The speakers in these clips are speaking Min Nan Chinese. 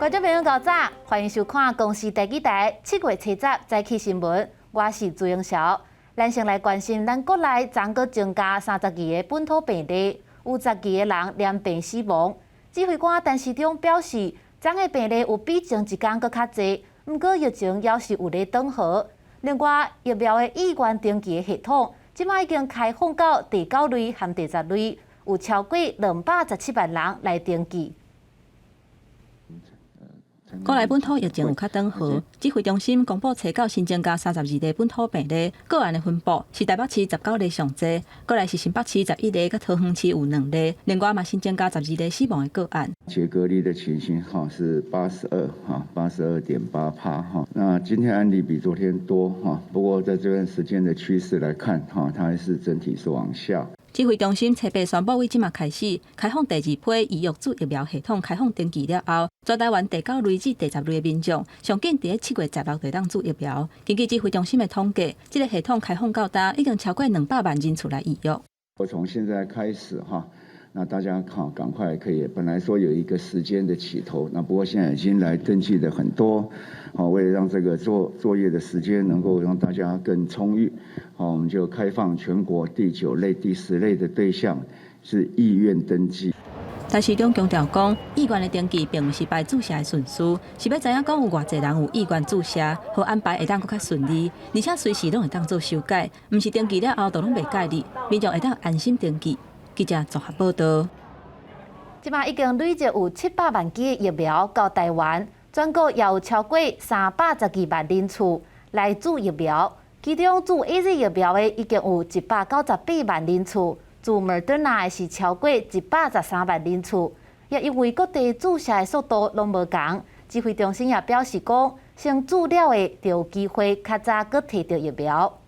觀眾朋友早，歡迎收看公視第二台7月70早起新聞，我是朱英曉。咱先來關心咱國內昨閣增加32個本土病例，有12個人染病死亡。指揮官陳時中表示，昨个病例有比前一工閣較濟，毋過疫情猶是有咧轉好。另外，疫苗的意願登記的系統，這擺已經開放到第九類和第十類，有超過217萬人來登記。國內本土疫情有較轉好，指揮中心公布初九新增加32例本土病例，個案的分布是台北市19例上濟，過來是新北市11例，佮桃園市有兩例，另外嘛新增加12例死亡的個案。解隔離的情形哈是82哈，82.8趴哈。那今天案例比昨天多哈，不過在這段時間的趨勢來看哈，它還是整體是往下。指揮中心初八宣布，對這馬開始開放第二批預約注疫苗系統開放登記了後，全台灣第九類至第十類的民眾，上緊佇咧7月16就當注疫苗。根據指揮中心的統計，這個系統開放到今，已經超過200萬人次來預約。我從現在開始哈，那大家好，趕快可以。本來說有一個時間的起頭，那不過現在已經來登記的很多，好，為了讓這個作業的時間能夠讓大家更充裕，好，我們就開放全國第九類、第十類的對象是意願登記。陳時中強調講，意願的登記並毋是排注射的順序，是欲知影講有偌濟人有意願注射，予安排會當閣較順利，而且隨時攏會當做修改，毋是登記了後就攏袂改哩，民眾會當安心登記。記者綜合報道。這擺已經累積有700萬劑疫苗到台灣，全國也有超過312萬人次來注疫苗，其中注 AZ 疫苗的已經有198萬人次，注莫德納的是超過113萬人次。也因為各地注射的速度攏無仝，指揮中心也表示講，先注了的就有機會較早閣提著疫苗。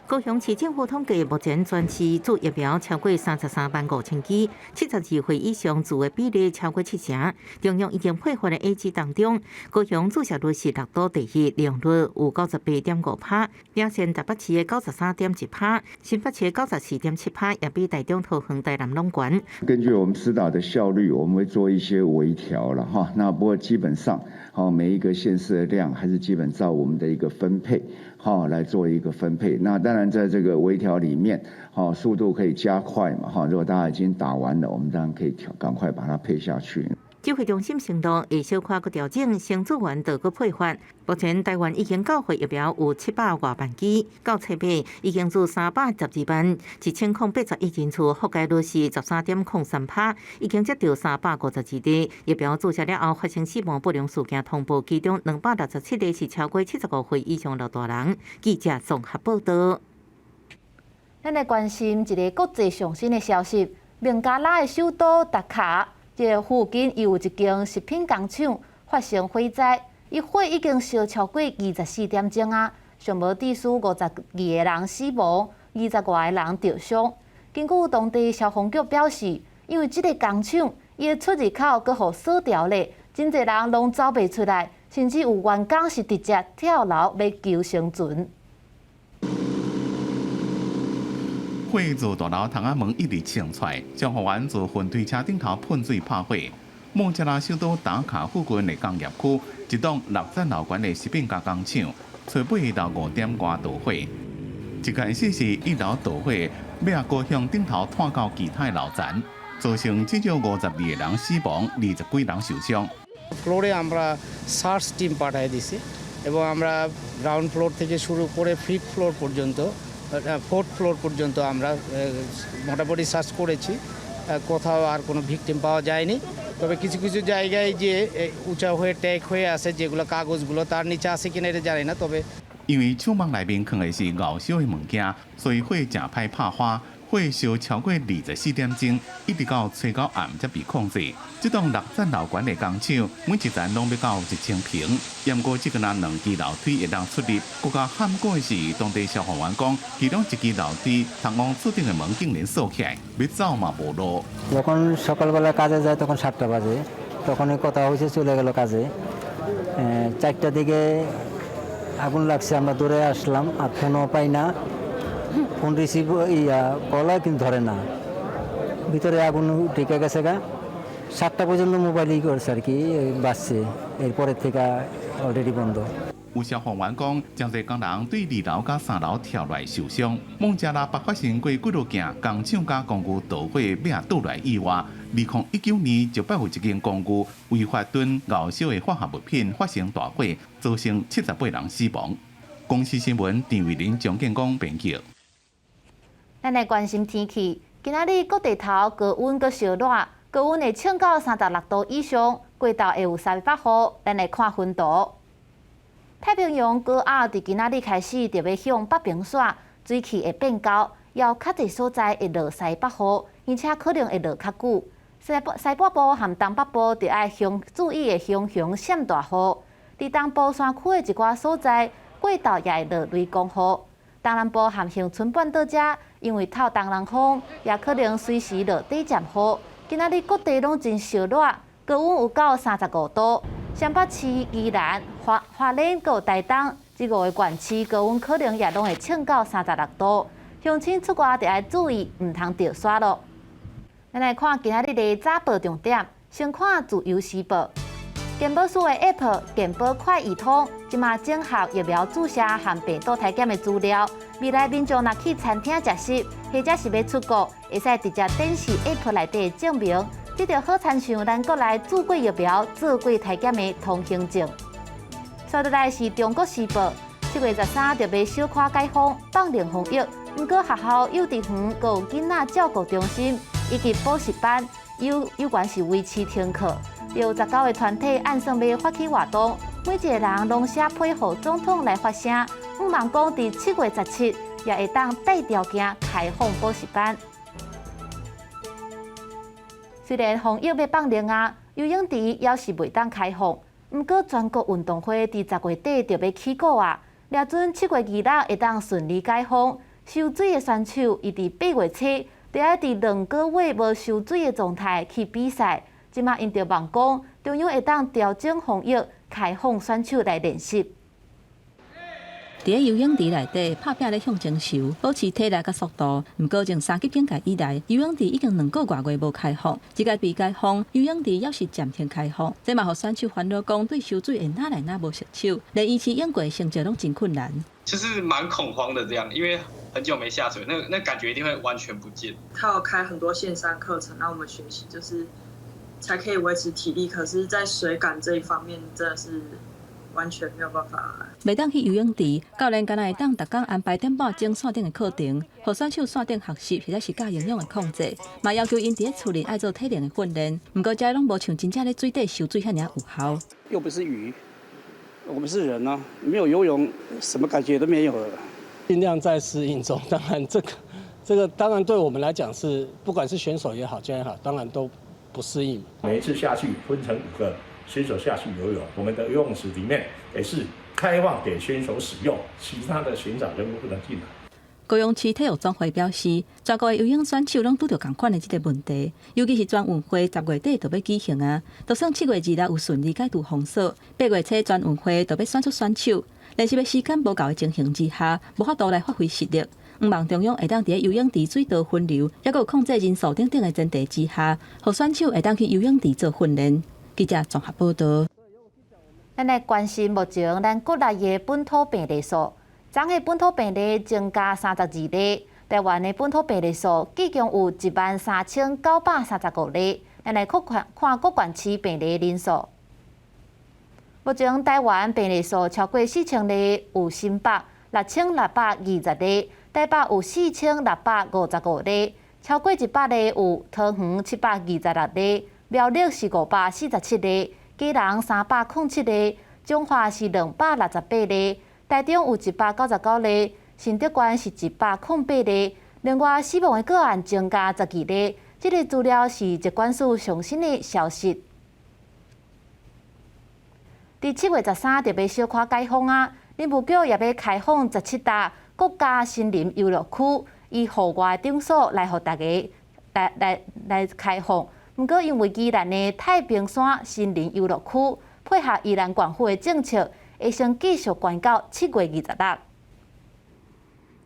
高雄市政府統計，目前全市注疫苗超過33萬5千劑，72歲以上注的比例超過七成。中央已經配發的 AZ 當中，高雄注射率是六都第一，利用率有98.5趴，領先台北市的93.1趴，新北市94.7趴，也比台中、桃園、台南攏懸。根據我們施打的效率，我們會做一些微調了哈。那不過基本上，好每一個縣市的量還是基本照我們的一個分配，好來做一個分配。那當然，在這個微調裡面，好速度可以加快嘛，哈。如果大家已經打完了，我們當然可以調，趕快把它配下去。指揮中心承諾會小可閣調整，先注完就閣配發。目前台灣已經到貨疫苗有700外萬劑，到七八已經注312萬1081人次，覆蓋率是13.03趴，已經接著352例疫苗注射了後發生死亡不良事件通報，其中267例是超過75歲以上老大人。記者綜合報道。咱來關心一个國際上新的消息，孟加拉的首都達卡。這个附近有一間食品工廠發生火災，伊火已經燒超過24點鐘啊！上無至少52個人死亡，20外個人著傷。根據當地消防局表示，因為這个工廠伊的出入口閣予鎖牢咧，真濟人攏走袂出來，甚至有員工是直接跳樓欲求生存。火自大樓窗仔門一直衝出來，消防員自雲梯車頂頭噴水拍火。孟加拉首都達卡附近的工業區，一棟六層樓懸的食品加工廠，初八晝5點外著火。一開始是一樓著火，尾仔閣向頂頭拖到其他樓層，造成至少52個人死亡，20幾人受傷。 ফ্লোরে আমরা search team পাঠাই দিছি এবং আমরা গ্রাউন্ড ফ্লোর থেকে শুরু করে ফিফথ ফ্লোর পর্যন্ত, ফোর্থ ফ্লোর পর্যন্ত আমরা মোটামুটি সার্চ করেছি। কোথাও আর কোনো ভিকটিম পাওয়া যায়নি। তবে কিছু কিছু জায়গায় যে উঁচা হয়ে ট্যাগ হয়ে আছে যেগুলো, কাগজগুলো তার নিচে আছে কিনা এটা জানি না, তবে 因為廠房內面囥的是熬燒的物件，所以火誠歹拍花。火燒超過24點鐘，一直到初九暗才被控制。這棟六層樓懸的工廠，每一層攏欲到1000坪，毋過這個若兩支樓梯會當出入。閣較罕過的是，當地消防員講，其中一支樓梯通往厝頂的門竟然鎖起來，欲走嘛無路。 যখন সকালবেলা কাজে যায় তখন 7টা বাজে, তখনই কথা হয়েছে, চলে গেল কাজে। 4টার দিকে আগুন লাগছে, আমরা দৌড়ে আসলাম, আর ফোনও পাই না। ফোন রিসিভ ইয়া কল হয় কিন্তু ধরে না। ভিতরে আগুন ঢুকে গেছে গা। 7টা পর্যন্ত মোবাইল ই করছে আর কি বাজছে, এরপরের থেকে অলরেডি বন্ধ। 有消防員講，誠濟工人對二樓佮三樓跳來受傷。孟加拉北發生過幾落件工廠佮公寓導火欲倒來意外。2019年就捌有一間公寓違法囤熬燒的化學物品發生大火，造成78人死亡。公視新聞陳慧玲、張建光編輯。咱來關心天氣，今仔日各地頭高溫閣燒熱，高溫會衝到36度以上，過晝會有西北雨。咱來看雲圖。太平洋高壓佇今仔日開始就欲向北邊徙，水汽會變厚，有較濟所在會落西北雨，而且可能會落較久。西北部和東北部著愛向注意會雄雄閃大雨。佇東部山區的一寡所在，過晝也會落雷公雨。東南部和恆春半島遮，因為透東南風，也可能隨時落短暫雨。今仔日各地攏真燒熱，高溫有到35度。雙北市、宜蘭、花蓮閣有台東，這五個縣市高溫可能也攏會衝到36度。鄉親出外著愛注意，毋通著沙囉。咱來看今仔日的早報重點，先看自由時報。健保署的 App 健保快易通，這馬整合疫苗注射和病毒篩檢的資料。未來民眾若去餐廳食食，或者是欲出國，會使直接展示 App 內底的證明。這就好親像咱國內注過疫苗、做過篩檢的通行證。紲落來是中國時報，7月13就欲小可解封，放靈防疫。毋過學校、幼稚園、閣有囡仔照顧中心以及補習班，猶原是維持停課。有19個團體按算欲發起活動，每一個人攏寫批予總統來發聲，向望講佇7月17也會當帶條件開放補習班。雖然防疫欲放靈啊，游泳池猶是袂當開放。毋過全國運動會佇10月底就欲起鼓啊，掠準7月26會當順利解封。泅水的選手，伊佇8月初就愛佇2個月無泅水的狀態去比賽。這馬𪜶就望講，中央會當調整防疫，開放選手來練習。佇咧游泳池內底拍拚咧向前游，保持體力佮速度。毋過從三級警戒以來，游泳池已經2個外月無開放。這個未解封，游泳池猶是暫停開放。這嘛予選手煩惱講，對泅水會愈來愈無熟手，連維持泳過的成績攏真困難。就是蠻恐慌的，這樣，因為很久沒下水，那感覺一定會完全不見。他有開很多線上課程，讓我們學習，就是才可以維持體力。可是，在水感這一方面，真的是完全沒有辦法。袂當去游泳池，教練敢若會當逐工安排點半鐘線頂的課程，予選手線頂學習或者是教營養的控制，嘛要求𪜶佇咧厝裡愛做體能的訓練。毋過，這攏無像真正咧水底泅水遐爾有效。又不是魚，我們是人啊，沒有游泳，什麼感覺都沒有了。盡量在適應中，當然這個當然對我們來講是，不管是選手也好，教練也好，當然都不適應。每一次下去分成五個選手下去游泳，我們的游泳池裡面也是開放給選手使用，其他的選手全部不能進來。高雄市體育總會表示，全國的游泳選手攏拄著仝款的這個問題，尤其是全運會10月底就欲舉行啊，就算7月26有順利解除封鎖，8月初全運會就欲選出選手，練習的時間無夠的情形之下，無法度來發揮實力。向望中央會當佇咧游泳池水道分流，抑閣有控制人數等等的前提之下，予選手會當去游泳池做訓練。記者綜合報道。咱來關心目前咱國內的本土病例數，昨昏本土病例增加32例，台灣的本土病例數總共有13,935例。咱來看看各縣市病例人數。目前台灣病例數超過4000例，有新北6620例，台北有4655例，超過100例有桃園726例，苗栗是547例，基隆307例，彰化是268例，台中有199例，新竹縣是108例。另外，死亡的個案增加12例。這個資料是疾管署上新的消息。佇7月13就欲小可解封啊，林務局也欲開放17棟國家森林遊樂區，以戶外場所來予大家來開放。毋過因為宜蘭的太平山森林遊樂區配合宜蘭縣府的政策，會先繼續關到7月26。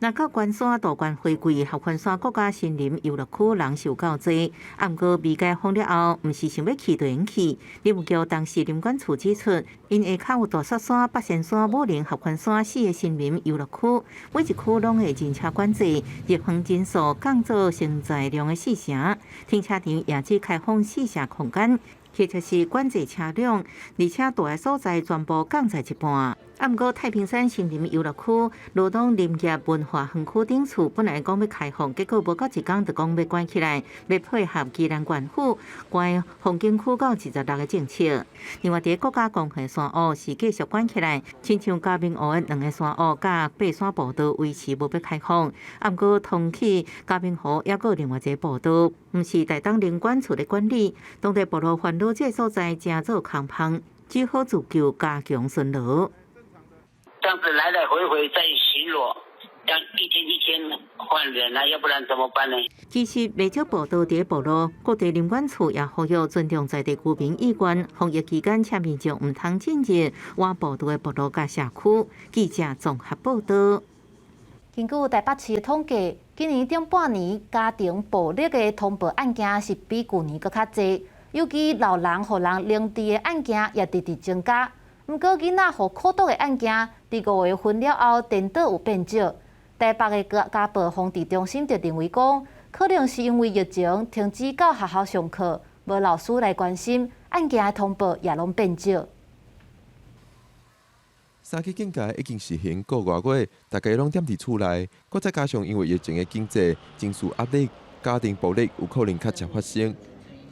若到關山大觀花季，合歡山國家森林遊樂區人受夠濟，啊，毋過未解封了後，毋是想欲去就會去。林務局當時林管處指出，𪜶下跤有大雪山、八仙山、武陵合歡山四个森林遊樂區，每一區攏會人車管制，入園人數降做承載量的四成，停車場也只開放四成空間。或者是管制車輛，而且蹛的所在全部降載一半。啊，毋過太平山森林遊樂區、羅東林業文化園區等處本來講欲開放，結果無夠一工就講欲關起來，欲配合宜蘭縣府關風景區到26的政策。另外，佇國家公園山屋是繼續關起來，親像嘉明湖的兩个山屋佮爬山步道維持無欲開放。啊，毋過通去嘉明湖猶閣有另外一个步道，毋是台東林管處咧管理，當地部落煩惱這个所在成做空棚，只好自救加強巡邏。這樣子來來回回在巡邏，這樣一天一天換人啊，要不然怎麼辦呢？其實，袂少步道佇部落，各地林管處也呼籲尊重在地居民意願，防疫期間請民眾毋通進入倚步道的部落佮社區。記者綜合報道。根據台北市的統計，今年頂半年家庭暴力的通報案件是比舊年閣較濟，尤其老人予人凌遲的案件也直直增加。毋過囡仔予苦毒的案件，佇5月份了後，顛倒有變少。台北的家暴防治中心就認為講，可能是因為疫情停止到學校上課，無老師來關心，案件的通報也攏變少。三級警戒已經實行個外月，大家攏踮佇厝內，閣再加上因為疫情的經濟情緒壓力、家庭暴力有可能較常發生。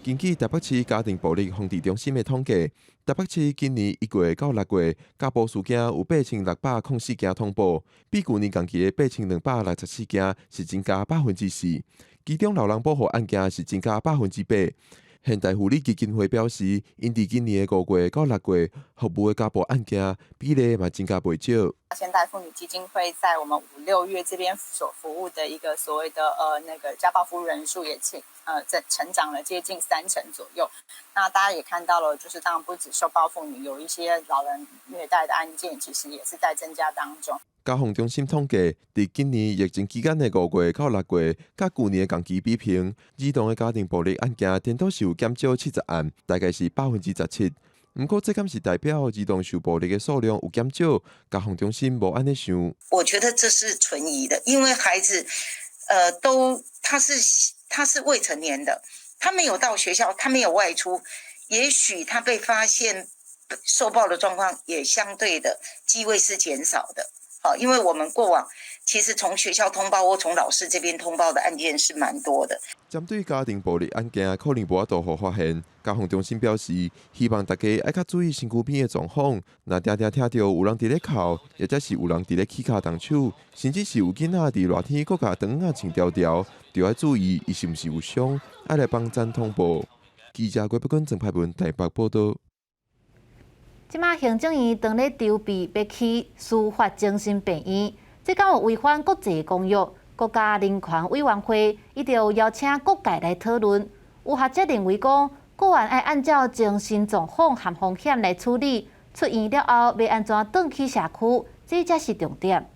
根據台北市家庭暴力防治中心的統計，台北市今年1月到6月，家暴事件有8604件通報，比舊年同期的8264件是增加4%，其中老人保護案件是增加8%。現代婦女基金會表示，𪜶佇今年的5月到6月，服務的家暴案件比例嘛增加袂少。現代婦女基金會在我們5、6月這邊所服務的一個所謂的那個家暴服務人數也在成長了接近3成左右。那大家也看到了，就是當然不止受暴婦女，有一些老人虐待的案件，其實也是在增加當中。家防中心統計，佇今年疫情期間的5月到6月，佮舊年的同期比拼，兒童的家庭暴力案件顛倒是有減少70案，大概是17%。毋過，這敢是代表兒童受暴力的數量有減少？家防中心無按呢想。我覺得這是存疑的，因為孩子，都他是未成年的，他沒有到學校，他沒有外出，也許他被發現受暴的狀況也相對的機會是減少的。好，因為我們過往其實從學校通報或從老師這邊通報的案件是蠻多的。針對家庭暴力案件可能無法度予發現，家防中心表示，希望大家愛較注意身軀邊的狀況。若定定聽著有人佇咧哭，或者是有人佇咧起跤動手，甚至是有囡仔佇熱天閣共長仔穿條條，就愛注意伊是毋是有傷，愛來幫咱通報。記者郭北君、曾派文台北報道。這馬行政院當咧籌備欲起司法精神病院，這敢有違反國際公約？國家人權委員會伊就邀請各界來討論。有學者認為講，個案愛按照精神狀況和風險來處理，出院了後欲按怎轉去社區，這才是重點。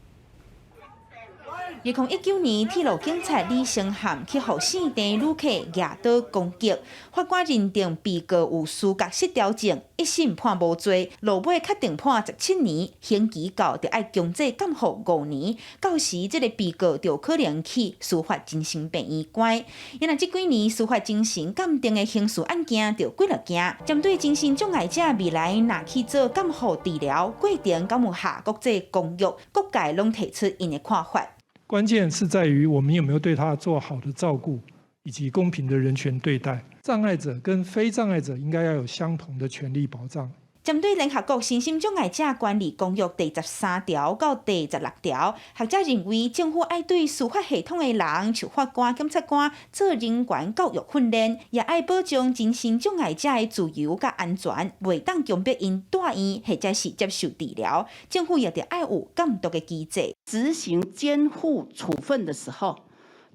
2019年，鐵路警察李承翰去予姓鄭旅客舉刀攻擊，法官認定被告有思覺失調症，一審判無罪，落尾確定判17年，刑期到就愛強制監護5年。到時這个被告就可能去司法精神病院關。因為這幾年司法精神鑑定的刑事案件就幾落件，針對精神障礙者未來若去做監護治療過程，敢有合國際公約，各界攏提出𪜶的看法。關鍵是在於我們有沒有對他做好的照顧，以及公平的人權對待。障礙者跟非障礙者應該要有相同的權利保障。針對聯合國身心障礙者權利公約第13條到第16條，學者認為政府愛對司法系統的人，像法官、檢察官做人權教育訓練，也愛保障精神障礙者的自由佮安全，袂當強迫𪜶蹛院或者是接受治療。政府也著愛有監督的機制。執行監護處分的時候，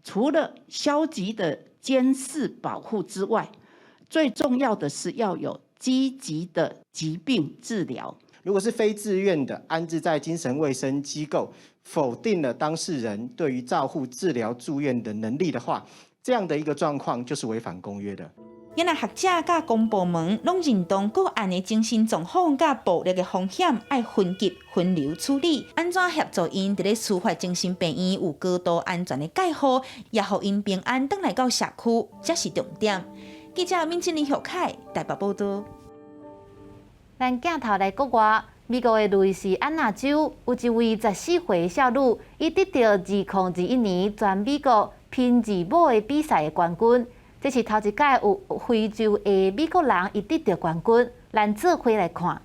除了消極的監視保護之外，最重要的是要有積極的疾病治療。如果是非自願的安置在精神衛生機構，否定了當事人對於照護、治療、住院的能力的話，這樣的一個狀況就是違反公約的。因為學者佮公部門攏認同個案的精神狀況佮暴力的風險愛分級分流處理，按怎協助𪜶佇咧司法精神病院有高度安全的蓋護，也予𪜶平安轉來到社區，才是重點。記者閔靜林、何凱台北報道。咱鏡頭來國外，美國的路易斯安那州有一位14歲少女，伊得著2021年全美國拼字母的比賽的冠軍。這是頭一擺有非洲的美國人伊得著冠軍。咱做伙來看。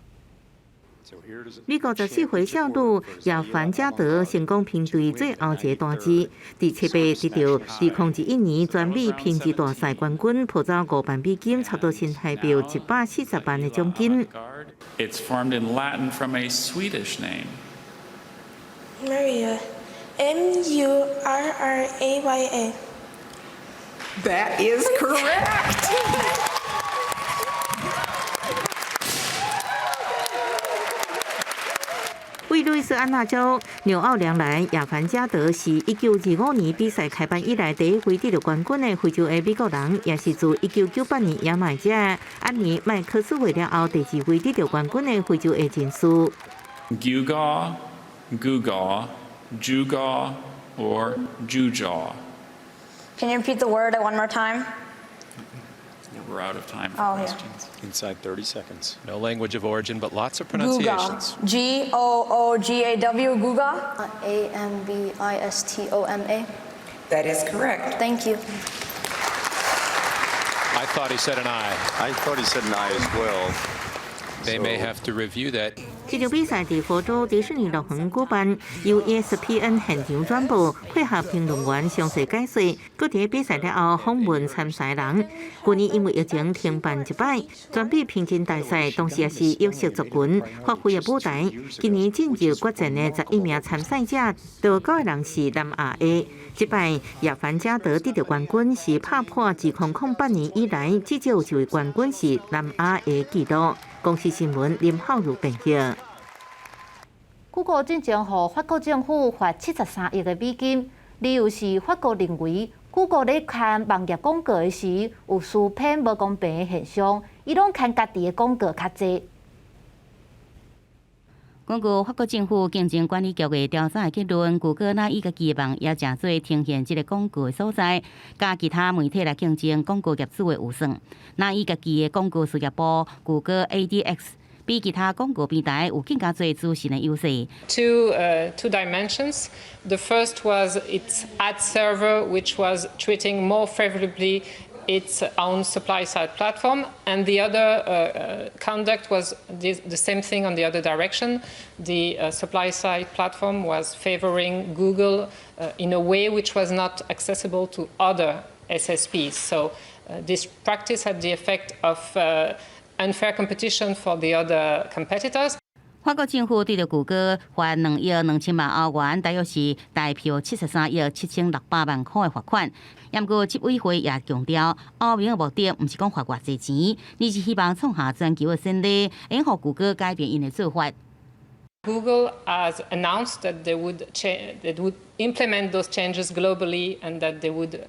美國14歲少女葉凡加德成功拼對最後一個單字，佇7月得著2021年全美拼字大賽冠軍，抱走5萬美金，差不多新台幣140萬的獎金。 It's formed in Latin from a Swedish name. Maria, M U R R A Y A. That is correct. 位路易斯安那州紐奧良來亞凡加德是1925年比賽開辦以來第一位得著冠軍的非洲裔美國人，也是自1998年牙買加安妮麥克斯韋了後第二位得著冠軍的非洲裔人士。 Gewgaw, gewgaw, gewgaw, or gewgaw. Can you repeat the word one more time? We're out of time for Oh, yeah. questions. Inside 30 seconds. No language of origin, but lots of pronunciations. G O O G A W, gewgaw. A M B I S T O M A. That is correct. Thank you. I thought he said an I. I thought he said an I as well. They may have to review that. 這場比賽佇佛州迪士尼樂園舉辦，由 ESPN 現場轉播，配合評論員詳細解說。閣佇比賽了後訪問參賽人。去年因為疫情停辦一擺，全美拼字大賽當時也是弱勢族群發揮的舞台。今年進入決戰的11名參賽者，頭九个人是南亞裔。這擺葉凡加德得著冠軍，是拍破2008年以來至少有一位冠軍是南亞裔的紀錄。公視新聞林浩如編譯。谷歌進前予法國政府罰73億的美金，理由是法國認為谷歌咧看網頁廣告的時有私偏無公平的現象，伊攏看家己的廣告較濟。根據法國政府競爭管理局的調查結論，谷歌若以家己的網頁成做呈現這个廣告的所在，佮其他媒體來競爭廣告業主的預算。若以家己的廣告事業部，谷歌 ADX 比其他廣告平台有更加濟資訊的優勢。 Two dimensions. The first was its ad server, which was treating more favorably its own supply side platform, and the other conduct was the same thing on the other direction. The supply side platform was favoring Google in a way which was not accessible to other SSPs. So this practice had the effect of unfair competition for the other competitors. 法國政府對著谷歌罰2億2千萬歐元，大約是台幣73億7600萬塊的罰款。毋過執委會也強調，歐盟的目的毋是講罰偌濟錢，而是希望創下全球的先例，會予谷歌改變𪜶的做法。 Google has announced that they would implement those changes globally and that they would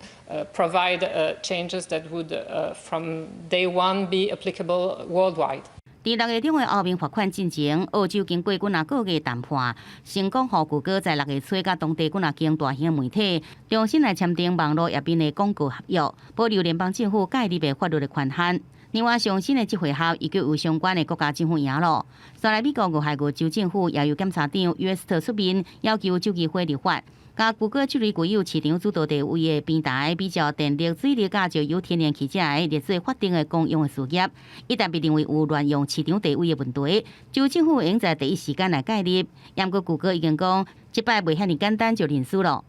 provide changes that would from day one be applicable worldwide. 佇6月中的歐盟罰款進前，澳洲經過幾若個月談判，成功予谷歌在6月初佮當地幾若間大型媒體重新來簽訂網路頁面的廣告合約，保留聯邦政府介入的法律的權限。另外，上新的這回合已經有相關的國家政府贏咯。再來，美國俄亥俄州政府也由檢察長約斯特出面，要求州議會立法，共谷歌這類具有市場主導地位的平台，比照電力、水力佮石油、天然氣這个列做法定的公用的事業，一旦被認為有濫用市場地位的問題，州政府會在第一時間來介入。毋過谷歌已經講，這擺袂遐爾簡單就認輸咯。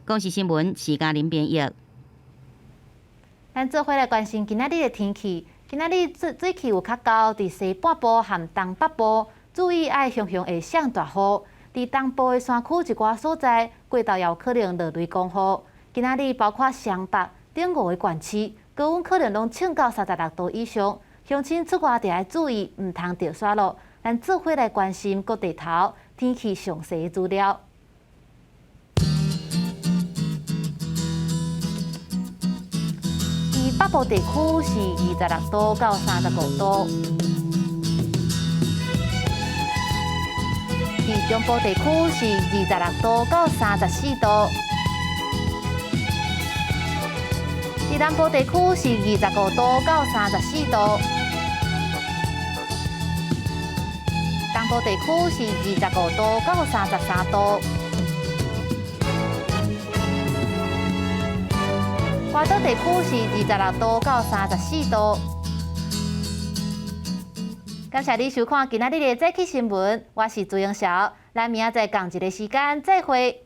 公視新聞，徐嘉玲編譯。咱做伙來關心今仔日的天氣。今仔日水水氣有較高，佇西半部和東北部，注意愛常常會降大雨。佇東部的山區一寡所在，過晝也有可能落雷公雨。今仔日包括雙北等五个縣市，高溫可能攏衝到36度以上，鄉親出外著愛注意，毋通著沙落。咱做伙來關心各地頭天氣詳細資料。佇北部地區是26度到35度，佇中部地區是26度到34度，佇南部地區是25度到34度，東部地區是25度到33度。外島地區是26度到34度。感謝你收看今仔日的早起新聞，我是朱英韶，咱明仔載仝一个時間再會。